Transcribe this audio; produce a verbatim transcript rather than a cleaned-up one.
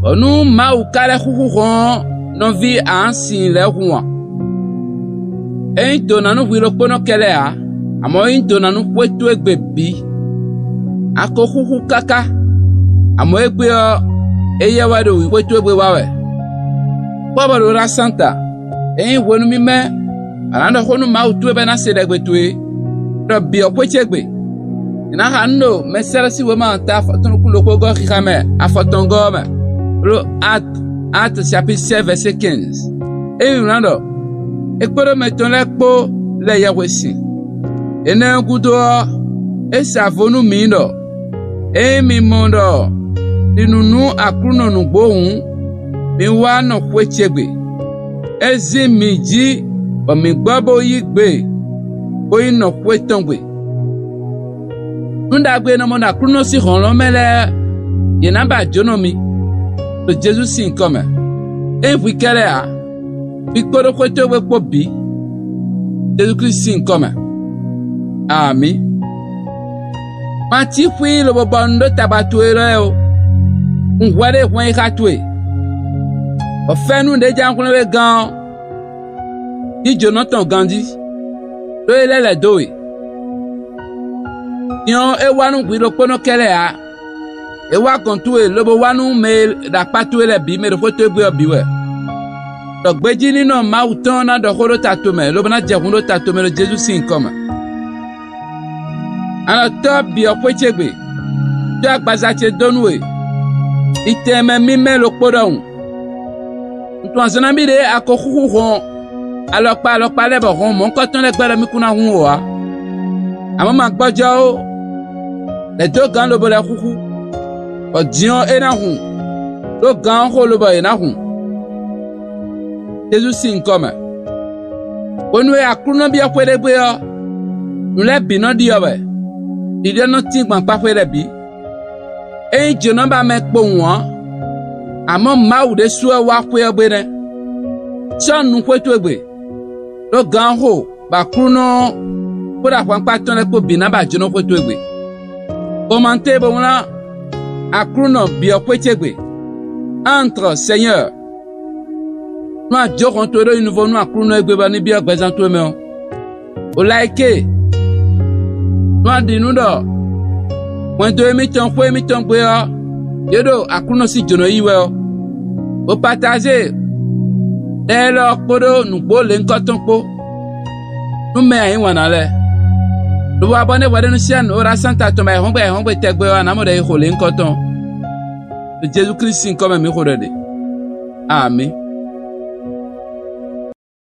Bɔ nú Mawu ka lɛ́ xúxú hɔn ɔ́, nɔví a nǎ sin lɛ̌ hun a? É nyí dǒ ná nú hwi ɖokpónɔ kɛ́ lɛ́ɛ ǎ, amɔ̌ é nyí dǒ ná nú xwé towe gbe bǐ. A ko xúxú káká, amɔ̌ égbé ɔ́, éyɛ́ wɛ ɖo xwé towe gbe wa wɛ. Kpɔ́ bɔ ɖo ná sán ta; é nyí hwenu mímɛ́ a nǎ ɖɔ xó nú Mawu towe bɔ é ná se ɖɛgbe towe, ɖɔ bǐ ɔ́ xwé ce gbe. È nǎ xa nǔ ɖo Mɛsɛ́lɛ́ sín wěma ta afɔtɔn nukún ɖokpó gɔ́ xixa mɛ afɔtɔngɔ́ ɔ́ mɛ, ɖó Akt, Akt chapitre sɛ́ vɛ̌sé quinze. É nyí nǔ ná ɖɔ: É kpódó mɛ tɔn lɛ́ɛ kpó lɛ́ yɛhwesin. Énɛ́ ɔ́ gúdo ɔ́, é sa vo nú mǐ ɖɔ: Ényí mi mɔ ɖɔ mi nu nú Aklúnɔ nǔgbó hǔn, mi wá nɔ xwé ce gbe. É zín mǐ jí bɔ mǐ gbɔ bó yí gbe, bó yi nɔ xwé tɔn gbe. Nǔ ɖagbe e nɔ mɔ ɖo Aklúnɔ sín hlɔ̌nhlɔ́n mɛ lɛ́ɛ, yě ná ba jǒnɔ mi, ɖo Jezu sín nyǐkɔ mɛ. É nyí hwi kɛ́ɖɛ́ ǎ, hwi kpódó xwé towe gbe kpó bǐ, Jezu Klísu sín nyǐkɔ mɛ. Amǐ. Ma cí xwí lobo bɔ un ɖó tagba towe lɛ́ɛ ó; un hwɛ ɖé hwɛn yi xá towe, bɔ fɛ́nú ɖě jɛ́n hwlɛ́n we gán ɔ́, yí jǒnɔ tɔn ganjí, ɖó é lɛ́ lɛ̌ dó we. Din ɔ́, é wá nú hwi ɖokpónɔ kɛ́ lɛ́ɛ ǎ; é wá gɔ̌n towe lobo wá nú mɛ e ɖo akpá towe lɛ́ɛ bǐ, mɛ e ɖo xwé towe gbe ɔ́ bǐ wɛ, ɖɔ gbejíninɔ Mawu tɔn ná ɖɔ xó ɖó ta tomɛ, lobo ná jɛ hun ɖó ta tomɛ ɖo Jezu sín nyǐkɔ mɛ. A nɔ tɔ́ bǐ ɔ́ xwé ce gbe, dó agbaza ce dó nú we, ɖi tɛnmɛ mímɛ́ ɖokpó ɖɔhun. Un tunwun azɔn nabí ɖě a ko xúxú hɔn alɔkpa alɔkpa lɛ́ɛ bɔ hɔn mɔ̌hunkɔtɔn lɛ́ɛ gbɛ́ ɖɔ mì kún ná hun ó ǎ. Amɔ̌ ma gbɔjɔ́ ó; lɛ̌ dó gǎn lobo lɛ́ xúxú, bɔ din ɔ́, é ná hun, ɖó gǎn ɔ́ xo lobɔ yě ná hun. Jezu sín nyǐkɔ mɛ. Hwenu e Aklúnɔ byɔ́ xwé ɖé gbe ɔ́, nǔ lɛ́ɛ bǐ nɔ ɖiɔ wɛ; ɖiɖɔ nɔ tín gbɔn akpá xwé lɛ́ɛ bǐ. Ényí jǒnɔ ba mɛ kpowun ɔ́, amɔ̌ Mawu ɖésú wɛ wá xwé ɔ́ gbe nɛ́. Sɔ́ nu xwé towe gbe, ɖó gǎn ɔ́ xo bɔ Aklúnɔ ɔ́ kpódó ahwankpá tɔn lɛ́ɛ kpó bǐ ná ba jǒnɔ xwé towe gbe. Kɔmantée bó wlán: Aklúnɔ byɔ̌ xwé ce gbe. Antrɔ Sɛnyɔ́ɔ, nú a jó hɔn towe ɖó nyinuvɔ nú Aklúnɔ e gbe bɔ ní byɔ́ gbɛzán towe mɛ ɔ́, o Layike, nú a ɖi nǔ ɖɔ hwɛndo émítɔn xwé émítɔn gbe ɔ́, yě ɖo Aklúnɔ sín jǒnɔ yí wɛ ɔ́, bo patáze ɖɛ élɔ́ ɔ́ kpódó nǔgbó lěhunkɔtɔn kpó, nú mɛ e yí wǎn ná lɛ́ɛ. Lobo abɔ́ nɛ́ hwɛɖénu sín anǔ e ɖo asán ta tɔn bɔ ayǐhɔ́ngbe ayǐhɔ́ngbe tɛgbɛ ɔ́, a nǎ mɔ ɖɛ e xo lěhunkɔtɔn. Ɖo Jezu Klísu sín nyǐkɔ mɛ mǐ xo ɖɔ ɖe. Amǐ.